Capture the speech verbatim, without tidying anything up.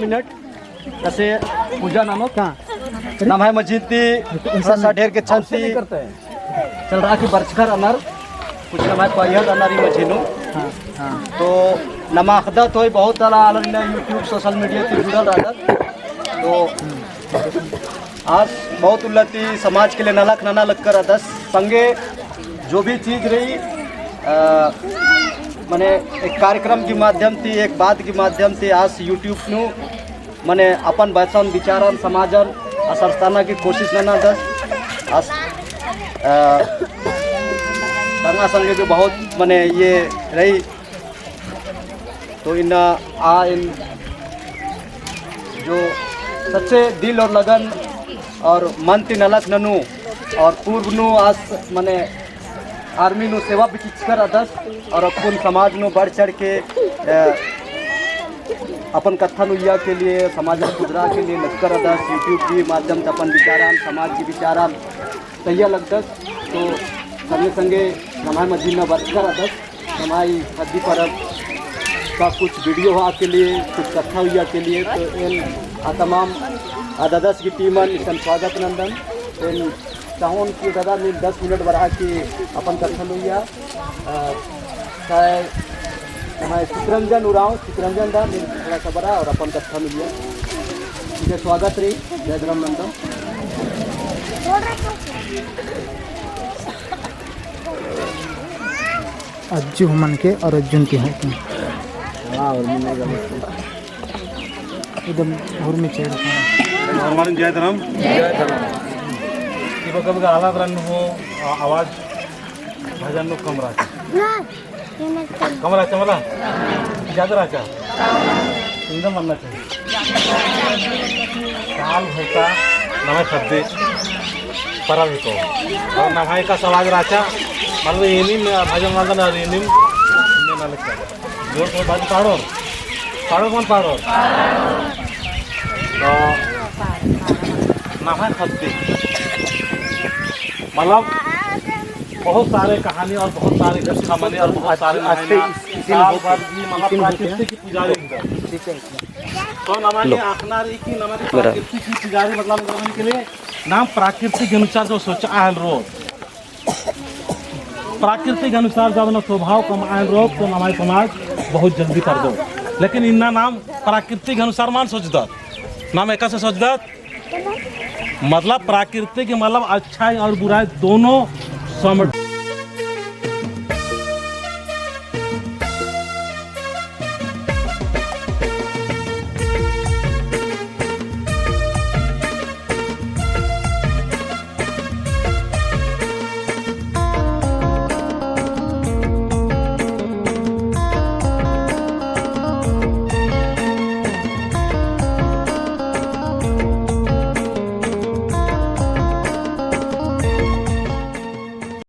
जैसे पूजा नामक हाँ। नम्है मझी ती थोड़ा सा ढेर के छंती चल रहा कि बरचकर अनर कुछ नम्है कोइहर अनर ई मझी नू। हाँ, हाँ। तो नमा अख़दत होई बहुत सारा आलर इन्ना YouTube, social media ती जुड़ल रअदर। तो आस बहुत उल्ला ती समाज के लिए नलख नना लगकर रअदस। संगे जो भी चीज रही, अ, मने एक कार्यक्रम के माध्यम ती, एक बात के माध्यम ती आस YouTube नू मने अपन बचन, विचारन, समाजन असरसताना की कोशिश नना दस। अस-, अ, संगा संगे जो बहुत मने ये रही, तो इन्ना आ इन जो सच्चे दिल और लगन और मन ती नलख ननू और पूर्व नू आस मने army नू सेवा भी चिचकर रअदस और अपन समाज नू बढ़ चढ़ के, अ, अपन कत्थन उइया के लिए, समाज नू सुधरा के लिए लगकर रअदस। YouTube की माध्यम से अपन विचारन, समाज की विचारन तइया लगदस। तो संगे संगे नम्है मझी नू बरचकर रअदस। नम्है ख़द्दी परब का कुछ video होआ के लिए, कुछ कत्था उइया के लिए, तो एन आ तमाम आ ददस की team अन इसन स्वागत नन्दन। एन चाहोन कि दादा नीन दस मिनट बरआ की अपन कत्थन उइया, अ, शायद हमारे चितरंजन उराँव, चितरंजन दा नीन थोड़ा सा बरआ और अपन कत्थन उइया। ठीक है, स्वागत रही, जय धर्म नन्दन। अज्जु हमन के और अज्जुन के होते हैं। हाँ, और मिलने का मस्त। एकदम हुरमी चेहरा। हनुमान जय धर्म। जय धर्म। इब कब का आला बरन हो, आ-, आवाज भजन नू कम रहचा। कम रहचा मला? ज्यादा रहचा? एकदम मन्ना चाहिए। साल भर का नम्है ख़द्दी परब ही तो। और नम्है का समाज रहचा, मतलब एनिम भजन वंदन और एनिम मेना लगता है। जोर से बाजू पाड़ो। पाड़ो कौन पाड़ो? तो नम्है ख़द्दी। मतलब बहुत सारे कहानी और बहुत सारे कत्था मनी और बहुत सारे नम्है ना साल भर भी मतलब प्राकृतिक पुजारी इनका। तो नम्है अख़ना रई कि नम्है प्राकृतिक पुजारी मतलब इनका मनी के लिए नाम प्राकृतिक अनुसार जो सोचा है रोज। प्राकृतिक अनुसार जब ना स्वभाव कम आयल रओ, तो नम्है समाज बहुत जल्दी परदो। लेकिन इन्ना नाम प्राकृतिक अनुसार मल सोचदत, नाम एकासे सोचदत, मतलब प्राकृतिक, मतलब अच्छाई और बुराई दोनों सम-,